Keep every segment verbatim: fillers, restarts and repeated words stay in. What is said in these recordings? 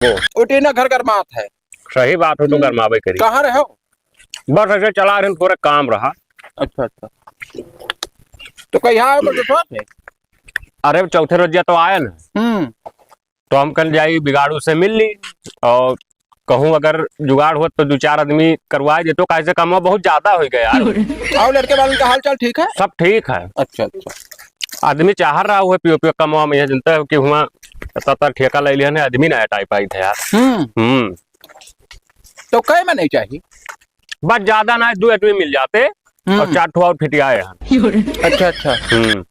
वो। उठी ना, घर गरमात है। सही बात है, तो हम्म। गरमावे करी। कहाँ रहे हो? बस ऐसे चला रहे, थोड़ा काम रहा। अच्छा, अच्छा। तो कहिया आए, बस सोच है? अरे, चौथे रोजिया तो आए ना। हम्म। तो हम कल जाई, बिगाड़ू से मिल ली और कहूँ अगर जुगाड़ हो तो दो चार आदमी करवाए दे, तो काहे से कमवा बहुत ज्यादा हो गया यार। और लड़के वालन का हाल चाल ठीक है? सब ठीक है। अच्छा, अच्छा। आदमी चाह रहा हुआ पीओ पीओ कमवा में, यह जनता है कि हुआ इतना ठेका ले लिया ने, आदमी नया टाइप आई था यार। हम्म। हम्म। तो कै में नहीं चाहिए? बस ज्यादा ना, दो आदमी मिल जाते हम्म। और चार ठो और फिटियाए हैं। अच्छा, अच्छा। हम्म।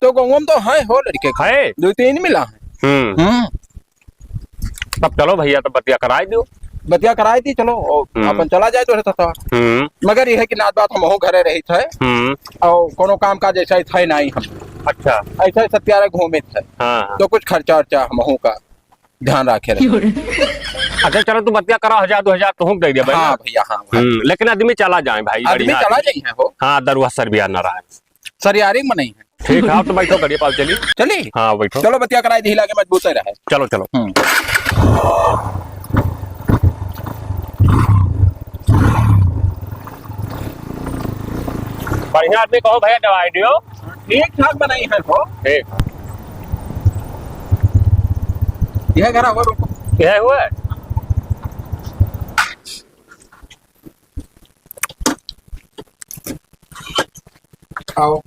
तो गाँव में तो है हो लड़के के। है? दो तीन मिला है। हम्म। हम्म। तब चलो भैया, तब बतिया कराई दो। बतिया कराई दी, चलो, और हम्म। अपन चला जाए तोरे साथ। हम्म। मगर यह है कि नात बात हमहू घरे रही थे। हम्म। और कोनो काम काज ऐसा ही था ही नहीं हम। अच्छा। ऐसा ही सत्यारे घूमे थे। हाँ, हाँ। तो कुछ खर्चा वर्चा हमहू का ध्यान रखे रहे। अच्छा, चलो, तू बतिया करा, हजार दो हजार तो हम दे दे भाई। हाँ भैया, हाँ भाई। हम्म, लेकिन आदमी चला जाए भाई, आदमी बढ़िया चला आदमी। जाए हैं हो। हाँ, दरुआ सर भी आना रहा है। सरियारी में नहीं है। ठीक है, आप तो बैठो, गाड़ी पाव चली। चली? हाँ, बैठो। चलो, बतिया कराई दी, लागे मजबूत ही रहे। चलो, चलो। हम्म। बढ़िया आदमी कहो भैया, दवाई दियो। ठीक ठाक बनाई है हो। ठीक। यह घर हुआ, रुको। यह हुआ है? आओ।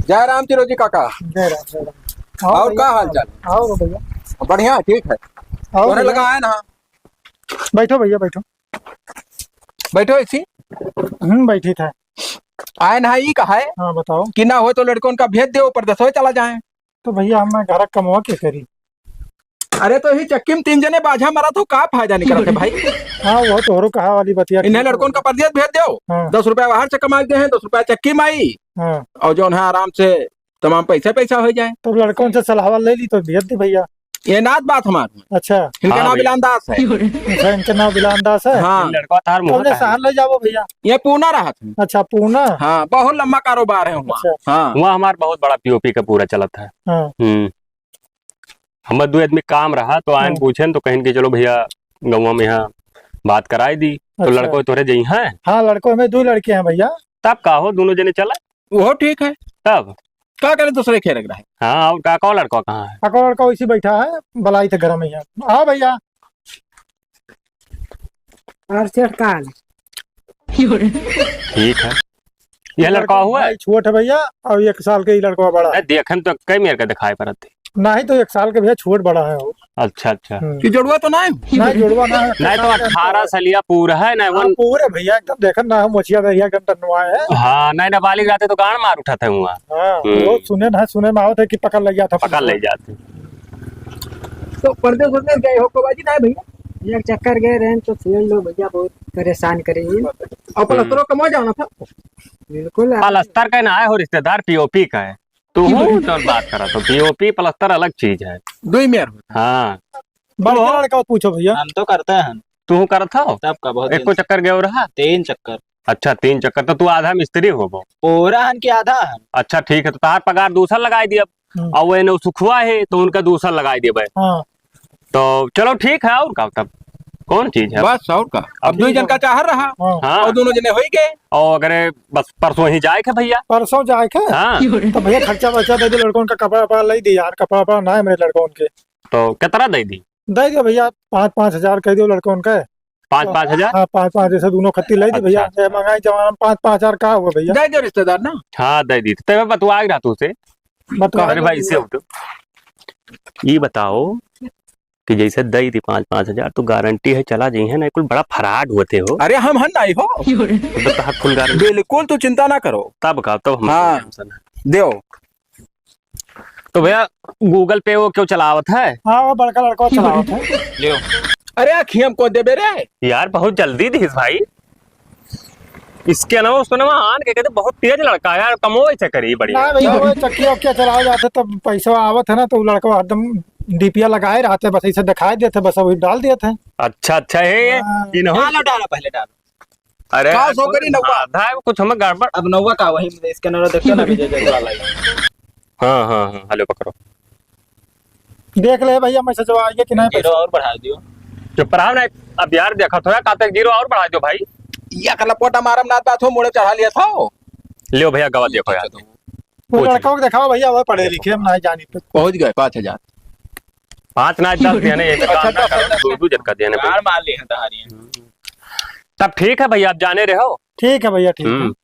जय राम चिरोजी काका। जय राम, जय राम। आओ और भैया, का हाल चाल? आओ भैया। बढ़िया, ठीक है। आओ तोहरे भैया। लगा आए ना। बैठो भैया, बैठो। बैठो इसी। हम्म, बैठी था। आए ना, ई कहा है हाँ, बताओ। कि ना हो तो लड़कों का भेज दो, परदेसो चला जाए। तो भैया, हम घर कमवा के करी? अरे, तो ही चक्की में तीन जने बाझा मरा तो का फायदा निकलत है भाई? हाँ, वो तोहरो कहा वाली बतिया इन्हें ठीक है। लड़कों का परदेस भेज दो, हाँ। दस रुपया बाहर से कमा के दे हैं, दस रुपया चक्की में आई, हाँ। और जो है आराम से तमाम पैसा पैसा हो जाए। तो लड़कों से सलाह ले ली तो भेज दी भैया। ये नात बात हमार। अच्छा। इनका हाँ नाम भैया। बिलान दास है। अच्छा, इनके नाम बिलान दास है? हाँ। लड़का तार मुँह कौने तार। शहर ले जाओ भैया? ये पूना रहा था। अच्छा, पूना। हाँ, बहुत लंबा कारोबार है वहाँ। अच्छा। हाँ। वहाँ हमार बहुत बड़ा पीओपी का पूरा चलत है। हाँ। हम्म। हमार दो आदमी काम रहा तो आयन हाँ। पूछेन तो कहिन कि चलो भैया गौवा में यहाँ बात कराई दी। तो अच्छा। लड़को तोरे जई हैं? हाँ, लड़को में दो लड़के हैं भैया। तब का हो, दोनों जने चला? वो ठीक है। तब? का करे दूसरे खेल रहा है? हाँ, और का, का लड़का कहाँ है? का लड़का वैसे बैठा है, बलाई थे घर में यहाँ। आओ भैया। और सेठ का हाल है? ठीक है। यह लड़का लड़का हुआ है? भाई छोट है भैया, और एक साल के ही लड़का बड़ा है। नहीं, देखन तो कई मेर का दिखाई पड़त थी। नहीं तो एक साल के भैया छोट बड़ा है वो। अच्छा, अच्छा। हम्म। कि जुड़वा तो नहीं? नहीं, जुड़वा ना है, नहीं तो एक साल के अठारह अंतर है। सलिया पूरा है, नहीं हाँ, वन पूरे भैया एकदम देखन ना, हम मोचिया दहिया एकदम टनवा है। हाँ, नहीं, नाबालिग रहते तो गांड मार उठा था हुआ। हाँ, हम्म। वो सुने ना, सुने में आवत है कि पकड़ ले जाता पकड़ ले जाते। तो परदेस उरदेस गए हो को बाजी ना है भैया? एक चक्कर गए रहे तो सुन लो भैया, बहुत परेशान करे। और हम्म। पलस्तरो कमा जाना था। बिल्कुल। पलस्तर का ना है हो रिश्तेदार, पीओपी का है। तू हूँ तो बात करा तो पीओपी पलस्तर अलग चीज है। दो ही मेर होता है। हाँ। बड़का लड़का पूछो भैया। हम तो करते हैं। तू हूँ करत हो? तब का बहुत एक दिन को से। चक्कर गयो रहा? तीन चक्कर। अच्छा, तीन चक्कर तो तू आधा मिस्त्री होबो। पूरा हन कि आधा हन। अच्छा, ठीक है, तो तार पगार दूसर लगाई दिया। हम्म। और वो एने सुखवा है, तो उनका दूसर लगाई दिया भाई। हाँ। तो चलो ठीक है, और का तब कौन चीज है? बस और का, अब अब दो ठीक जन है। का चाह रहा। हाँ। हाँ। और दोनों जने होई गए। और अगर बस परसों ही जाए के भैया। परसों जाए के? हाँ। तो भैया खर्चा वर्चा दे दे, लड़कों का कपड़ा वपड़ा ले दे यार, कपड़ा वपड़ा ना है मेरे लड़कों के। तो कितना दे दी? दे दे भैया, पाँच पाँच हजार कह दो लड़कों का। पाँच पाँच हजार? हाँ, पाँच पाँच जैसे दोनों खत्ती ले दी भैया। अच्छा, अच्छा। ये महंगाई जमाना में पाँच पाँच हजार का हुआ भैया? दे दे रिश्तेदार ना। हाँ, दे दी। तेरे बतवा रहा तू से। बतवा अरे दे भाई, भैया। इसे उठो। ये बताओ कि जैसे दे दी पाँच पाँच हजार, तो गारंटी है चला जाई है ना, कुल बड़ा फराड होते हो। अरे हम हन नहीं हो। तो तहार फुल गारंटी। बिल्कुल, तू चिंता ना करो। तब का, तब हम हाँ। टेंशन है। देओ। तो भैया, Google Pay वो क्यों चलावत है? हाँ, वो बड़का लड़का चलावत है। लियो। अरे, अखियाँ को देबे रे। यार, बहुत जल्दी दिस भाई। इसके अलावा उसको ना आन के कहते बहुत तेज लड़का है यार, कमो ऐसे करी बढ़िया। ना भैया, वो चक्की वक्किया चलावे जाते तब पैसा आवत है ना, तो लड़का हरदम डीपीआर लगाए रहते, बस ऐसे दिखाई देते, बस वही डाल देते हैं। अच्छा, अच्छा, हे, हाँ। इन्हों- डालो, डालो, पहले डालो। अरे का यार, सो करी नौवा? आधा है, कुछ हमें गड़बड़। अब नौवा का वही स्कैनर देखते ना, विजय जैसे वाला ही। हाँ, हाँ, हाँ, हेलो पकड़ो। देख ले भइया, message आइए कि नहीं zero पैसा। और बढ़ा दियो। चुप रहो ना, अब यार देखा थोड़ा, का तक zero और बढ़ा दियो भाई। या कला पोटा मारम नात बात हो, मोड़े चढ़ा लिया था। लियो भइया, गवा देखो यार। वो पूछ लड़का को दिखाओ भइया, वो पढ़े लिखे, हम नहीं जानी पे। पहुँच गए पाँच हजार। पाँच ना, दस दिया ना, ये काम अच्छा, ना दस, करो, दस। दो, दो जन का दिया ना भाई। यार, मार ली है तहारी। तब ठीक है भइया, आप जाने रहो। ठीक है भइया, ठीक है। हम्म।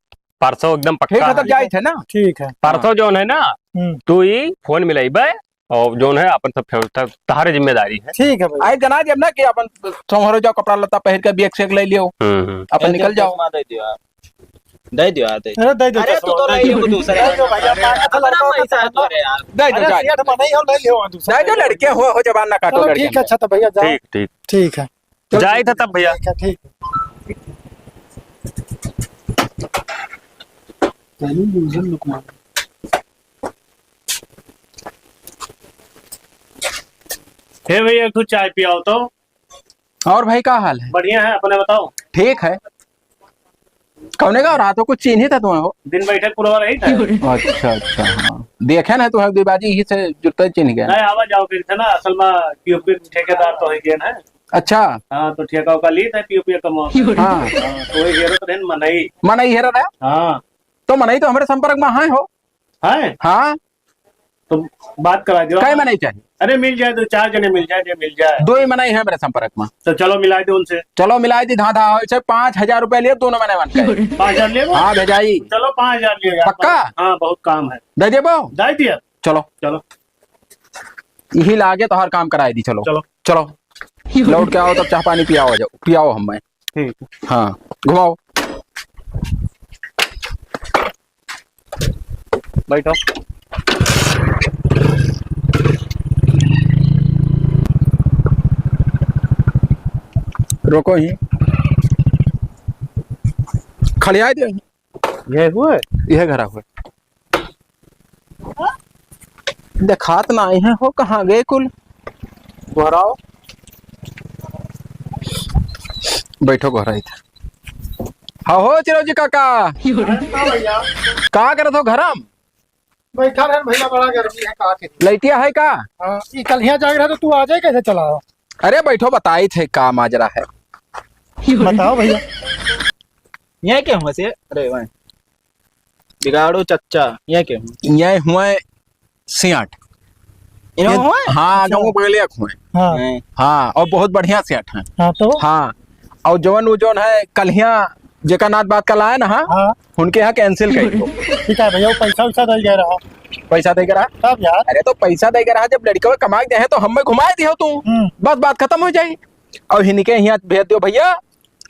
परसों एकदम पक्का ठीक है, तब है। जाइत है ना? ठीक है। परसों हाँ। जौन है ना, हम्म। तू ही फोन मिलाइबे और जौन है अपन सब फेर-, तब तहारे जिम्मेदारी है। ठीक है भइया। आइ जना जब ना कि अपन संभरो जाओ, कपड़ा लत्ता पहिर के बैग सैग लै लियो, हम्म, हम्म। अपन ए, निकल दे, जाओ। चश्मा दे दियो आप। दे दियो आप, दे। अरे, दे दो अरे, चश्मा, तू तो दे लै लियो। लियो दूसरे। दे दो भइया, अरे, मांगा था अपना लड़का पैसा का है तो। तोरे यार। दे दो, अरे, जाए। सेठ बनाई हो, लै लियो दूसरा। दे दो, लड़के हो, हो जबान ना काटो चलो, लड़के ठीक है, में। अच्छा, तो भइया जाओ। ठीक, ठीक। ठीक है। ठीक है तब भइया। ठीक है, ठीक। हे भइया, एक ठो चाय पियाओ तो। और भाई, का हाल है? बढ़िया है, अपने बताओ। ठीक है। कौने गाँव रहा तो कुछ चीन्ही था तुम्हें हो? दिन बैठक पुरवा रही था। अच्छा, अच्छा, हाँ। देखे ना तुम्हें, दीवाजी यही से जुटते चीन्ह गए। नहीं, आवा जाओ फिर थे ना, असल में पीओपी ठेकेदार तो है के ना। अच्छा। हाँ, तो ठेका उका ली था पीओपी कमवा। हाँ। हाँ, तो वही हेरो तो रहन मनई। मनई हेरो रहा? हाँ। तो मनई तो हमरे संपर्क में है हो। है? हाँ। तो बात करा दियो। कै मनई चाहिए? अरे मिल जाए, दो चार जने मिल जाए, जे मिल जाए। दो ही मनई है मेरे संपर्क में। तो चलो मिला दे उनसे। चलो मिला दी, धाधा, ऐसे पाँच हजार रुपया लिए दोनों मनई बन के। पाँच हजार लिए वो? हाँ, भेजाई। चलो पाँच हजार लिए यार। पक्का? हाँ, बहुत काम है। दे देबो? दे दिया। चलो। चलो। यही लागे तोहार काम कराए दी, चलो। चलो। चलो। लौट के आओ तब चाह पानी पियाओ जाओ, पियाओ हमें। ठीक। हाँ, घुमाओ। बैठो। रोको ही। खड़ियाए दे। यह हुए? यह घरा हुए। देखात नाहीं है हो, कहाँ गए कुल? घराओ। बैठो घरा इधर। हाँ हो चिरौजी काका। हाँ भइया। का करत हो घरम? बैठा रहन भइया, बड़ा गर्मी है, का करी? लइटिया है का? हाँ, ई कल्हिया जाग रहा तो तू आ जाए, कैसे चला आओ? अरे बैठो, बताइत है का माजरा है। बताओ भइया। यह के हुआ से? अरे वाह। बिगाड़ो चच्चा, यह के हुआ? यह हुआ सियाट। इन्हों ये हुआ? हाँ, अच्छा। गाँव बगलिया के हुए। हाँ। हैं। हाँ, और बहुत बढ़िया सेठ हैं। हाँ, तो? हाँ, और जौन वो जौन है कल्हिया जेका नात बात का लाए ना, हाँ, हाँ। उनके यहाँ cancel कर दो। ठीक है भइया, वो पैसा वैसा दे गया रहा। पैसा दे के रहा? तब यार। अरे तो पैसा दे के रहा, जब लड़के कमा के दे हैं तो हमें घुमाए दियो तू। हम्म। बस बात खत्म हो जाई। और इनके यहाँ भेज दियो भइया,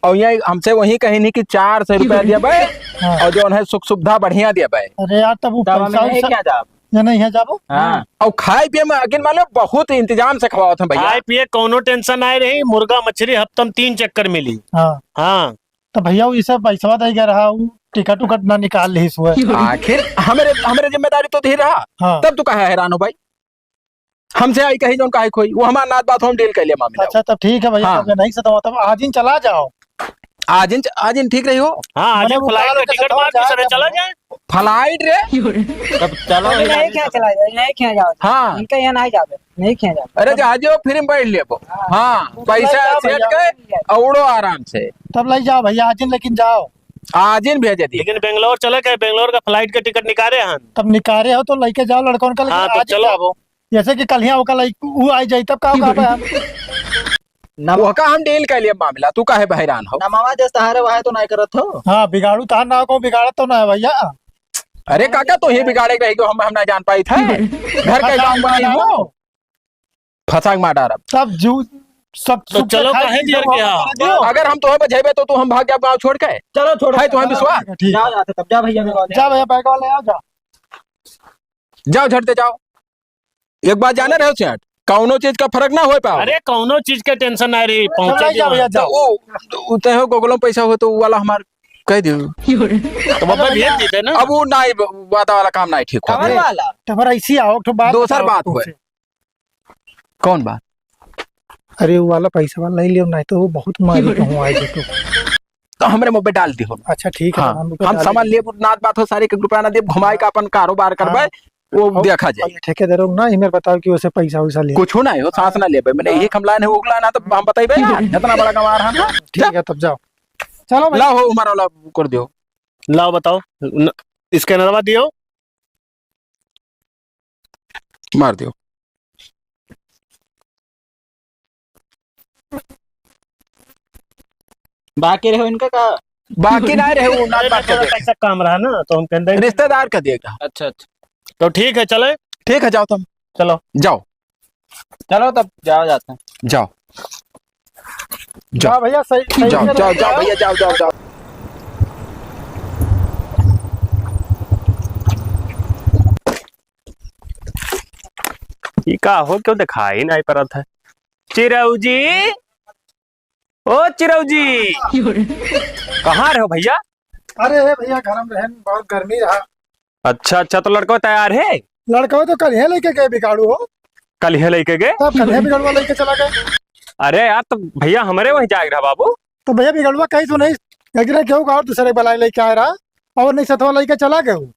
और यहाँ हमसे वही कही नहीं कि चार सौ रुपया दिया भाई, हाँ। और जौन है सुख सुविधा बढ़िया दिया भाई। अरे यार, तब वो तब हम पैसा यहीं वैसा क्या जाब? या नहीं है जाबो? हाँ। और खाए पिए में अगिन माने बहुत इंतजाम से खवावत हैं भइया। खाए पिए कौनो tension नाहीं रही, मुर्गा मछली हफ्ता में तीन चक्कर मिली। हाँ। हाँ। तो भइया, वो इसे पैसवा दे गया रहा, वो टिकट उकट ना निकाल ली इस हुए। आखिर हमरे, हमरे जिम्मेदारी तो दे रहा। हाँ। तब तू काहे हैरान हो भाई? हमसे आई कही जौन काहे खोई, वो हमार नात बात हम deal कर लिया मामला। अच्छा, तब ठीक है भइया, हाँ। तब नहीं से तो, तब आज ही चला जाओ। आज ही, आज ही ठीक रही हो? हाँ, आज मने ही वो flight काल का के टिकट सतवा मार के जाए सरे तब चला ना। जाए। Flight रे? तब चलो, अरे, नहीं, क्या चला जाए, नहीं, क्या जाओ। हाँ। इनका यहाँ नहीं जावे, नहीं, क्या जावे। अरे, जहाजो free में बैठ लेबो। हाँ। हाँ, वो पैसा flight का सेट भैया। के, और उड़ो आराम से। तब ले जाओ भइया, आज ही लेकिन जाओ। आज ही भेज दिए। लेकिन बेंगलोर चले के, बेंगलोर का flight का टिकट निकाले हन। तब निकाले हो तो लेके जाओ लड़कन का, लेकिन हाँ, तो आज ही चलो। जाओ। जैसे कि कल यहाँ ओका लइक-, ऊ आ जाई, तब का होगा बे हम? नम- ओका हम deal कर लिए मामला, तू काहे बहरान हो? नमवा जस तहारे वहे तो नाय करत हो। हाँ, बिगाड़ू तहार ना को बिगाड़त तो ना है भइया। अरे काका, तो ही बिगाड़े के रही जो हम, हम ना जान पाई थे। घर के फंसा गाँव बनाई मार हो। डालो। फंसा के मार डालब। तब जू-, सब तो सुख से चलो, खाए काहे पी जियर सब के हम आओ? कर दियो। अगर हम तोहे बझेबे तो तू हम भाग जाब गाँव छोड़ के? चलो, छोड़ो। है तुम्हें विश्वास? ठीक है। जा, जा, तब जा भइया, जा। जा भइया, बैग वाले आ जा। जाओ, झट दे जाओ। एक बात जाने रहो सेठ, कौनो चीज का फर्क ना हो पाओ। अरे, कौनो चीज के tension ना रही, पहुंचा चला जा दियो। भैया, तो जाओ। वो, वो तय हो, Google में पैसा हो तो वो वाला हमार कह दियो। तो बाबा भेज देते ना। अब वो ना, वादा वाला काम ना ठीक हो। कौन वाला? तो फिर ऐसी आओ, तो बात दोसर बताओ बात तुमसे। हुए। कौन बात? अरे, वो वाला पैसा वाला नहीं लियो, नहीं तो वो बहुत मारी कहूँ आए तो। तो हमरे मुंह पे डाल दियो। अच्छा, ठीक है, हाँ, हम रुपया हम डाल सामान देंगे। लेब, नात बात हो, सारे के रुपया ना देब, घुमाए का अपन कारोबार करबे। हाँ। वो और देखा जाए। और ये ठेकेदारों ना, इमेर बताओ कि उसे पैसा वैसा लिया। कुछ ना हो, सांस ना लेबे। मैंने हाँ। एक हमला ने उगला ना, तो हम बताइबे ना, इतना बड़ा गंवार है ना। ठीक है, तब जाओ। चलो भाई। ला हो, हमारा ला कर दियो। लाओ, बताओ। न-, स्कैनरवा दियो। मार दियो। बाकी रहे इनका का? बाकी ना रहे, वो ना अरे, बात कर थोड़ा दे। पैसा काम रहा ना, तो हम कहते हैं रिश्तेदार का दिया था। अच्छा, अच्छा। तो ठीक है, चले? ठीक है, जाओ तुम। चलो। जाओ। चलो तब, जाओ जाते हैं। जाओ। जाओ। जाओ भैया, सही, सही जाओ, से जाओ, रहो। जाओ भैया, जाओ, जाओ, जाओ। ई का हो, क्यों दिखाई नहीं पड़त है? चिरऊ जी, ओ चिरऊ जी, कहाँ रहो भैया? अरे हे भैया, घर में रहन, बहुत गर्मी रहा। अच्छा, अच्छा, तो लड़को तैयार है? लड़को तो कल ही लेके गए बिगाड़ू हो। कल ही लेके गए? तब कल ही बिगड़ुआ लेके चला गए। अरे यार, तो भैया हमरे वहीं जाए रहा बाबू। तो भैया बिगड़ुआ कहीं तो नहीं, एक दिन केहू का और दूसरे बलाई लेके आए रहा, और नहीं सतवा लेके चला गए हो।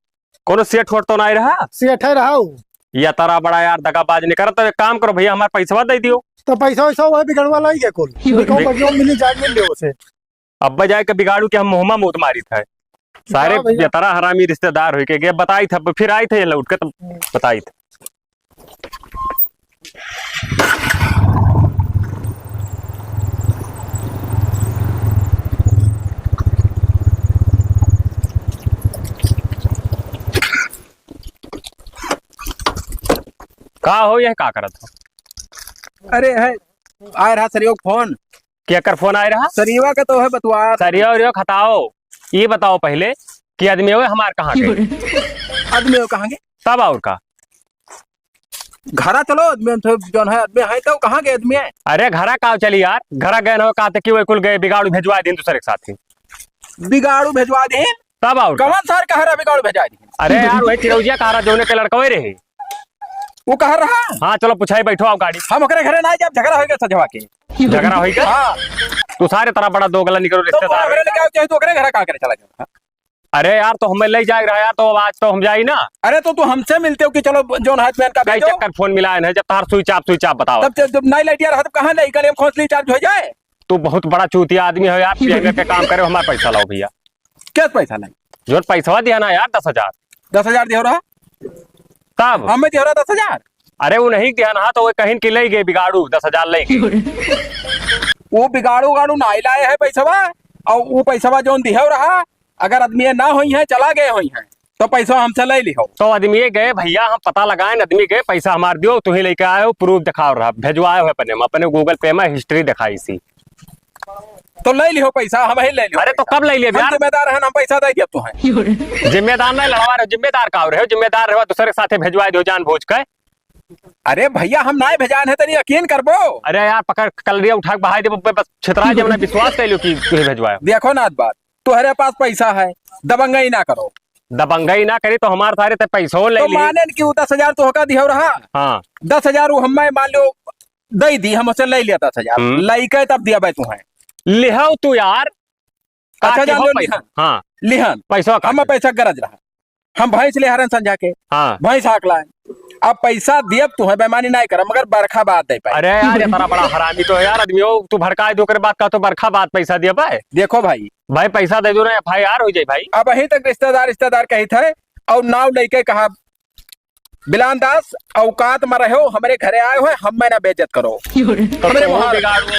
कोनो सेठ होठ तो नाई रहा? सेठ है रहा हो। या तारा बड़ा यार दगाबाज नहीं करत, तो एक काम करो भैया, हमार पैसवा दे दियो। तो पैसा वैसा वह बिगड़वा लाई गए कुल। बिगड़- जो मिली जाए मिल लियो उसे। अब जाए के बिगाड़ू के हम मुहमा मूत मारी थे। सारे हाँ भैया। ये तारा हरामी रिश्तेदार होई के गए बताई थे, फिर आई थे ये लौट के तो बताई थे। का हो, यह का करत हो? अरे है, आए रहा सरियो फोन। केकर फोन आए रहा? सरियवा का तो है बतुआ। सरियो उरियो खताओ, ये बताओ पहले कि आदमी होए हमार कहाँ गए? आदमी होए कहाँ गए? तब और का? घरा चलो, आदमी तो जौन है, आदमी है तो कहाँ गए आदमी है? अरे घरा का चली यार, घरा गए न हो, कहा थे कि वो कुल गए बिगाड़ू भेजवा दिन दूसरे के साथ ही। बिगाड़ू भेजवा दिन? तब और का? कौन सार कहा रहा बिगाड़ू भेजवा दिन? अरे यार, वही चिरौजिया कहा रहा, जौने के लड़कवे रहे। वो कहा रहा? हाँ, चलो पुछाई, बैठो, आओ गाड़ी। हम ओकरे घरे ना जाब, झगड़ा होइगा सजवा के। झगड़ा होइगा? हाँ। तू सारे तरह बड़ा दोगला निकलो तो रिश्तेदार। ओकरे लेके आओ, चाहे तू ओकरे घरे का करे चला जाओ। अरे यार, तो हमें ले जाए रहा यार, तो आज तो हम जाई ना। अरे तो तू हमसे मिलते हो कि चलो जौन हाथ में इनका कई भेजो। चक्कर फोन मिला है, जब तार switch off, switch off बताओ। तब जब, जब नाई लाइटिया रहा, तब कहाँ ले, कल में खोस ली charge हो जाए। तू बहुत बड़ा चूतिया आदमी हो यार, पियंगे के काम करे, हमार पैसा लाओ भैया। क्या पैसा नहीं? जो पैसवा दिया ना यार, दस हजार। दस हजार दियो रहा? तब? हमें दियो रहा दस हजार। अरे वो नहीं दिया ना, तो वो कहीं कि ले गए बिगाड़ू, दस हजार ले गए। वो बिगाड़ू उगाड़ू ना लाए है पैसवा, और वो पैसवा जौन दियो रहा, अगर आदमी ना होई है, चला गए होई है, तो पैसा हमसे ले लिहो। तो आदमी गए भैया, हम पता लगाए, आदमी गए, पैसा हमार दियो, तू ही लेके आए हो, proof दिखाओ रहा, भेजवाए हो अपने में, अपने Google Pay में history दिखाई सी। तो ले लिहो पैसा, हम ही ले लिहो अरे तो पैसा। कब ले लियो हम यार? जिम्मेदार हैं, हम पैसा दे दिया तू है। जिम्मेदार नहीं लड़वा रहे, जिम्मेदार का रहे हो? जिम्मेदार रहे दूसरे के साथे भेजवा दियो जानबूझ के। अरे भैया, हम ना भेजान है, तनी यकीन करबो। अरे यार, पकड़ कलरिया उठा के बहाई दे, बस छितरा जे, हमने विश्वास कर लियो कि तू ही भेजवाए। देखो ना बात, तोहरे पास पैसा है, दबंगई ना करो। दबंगई ना करी तो हमार सारे ते पैसो ले तो ली। माने कि वो दस हजार तो होका दिहो रहा। हाँ। दस हजार वो हमें मान लो दे दी, हम उसे ले लिया दस हजार। हम्म। लइके तब दिया भाई तू है। लिहाओ तू यार। अच्छा, का जान लिहाओ लो पैसा? लिहान। हाँ। लिहान। पैसा का हम है? पैसा गरज रहा। हम भैंस ले हरन संझा के। हाँ। भैंस हाक लाए। अब पैसा दियब तू है, बेमानी नहीं करब, मगर बरखा बाद दे पाए। अरे यार, ये तारा बड़ा हरामी तो है यार, आदमी हो, तू भड़काए दो, ओकरे बाद का तो बरखा बाद पैसा दिया भाई। देखो भाई। भाई पैसा दे दो ना, FIR हो जाए भाई। अब अहीं तक रिश्तेदार, रिश्तेदार कही थे और नाव लेके कहा, बिलान दास, औकात में रहो, हमरे घरे आए हो, हमें ना बेइज्जत करो। तो हमरे तू वहाँ बिगाड़ू,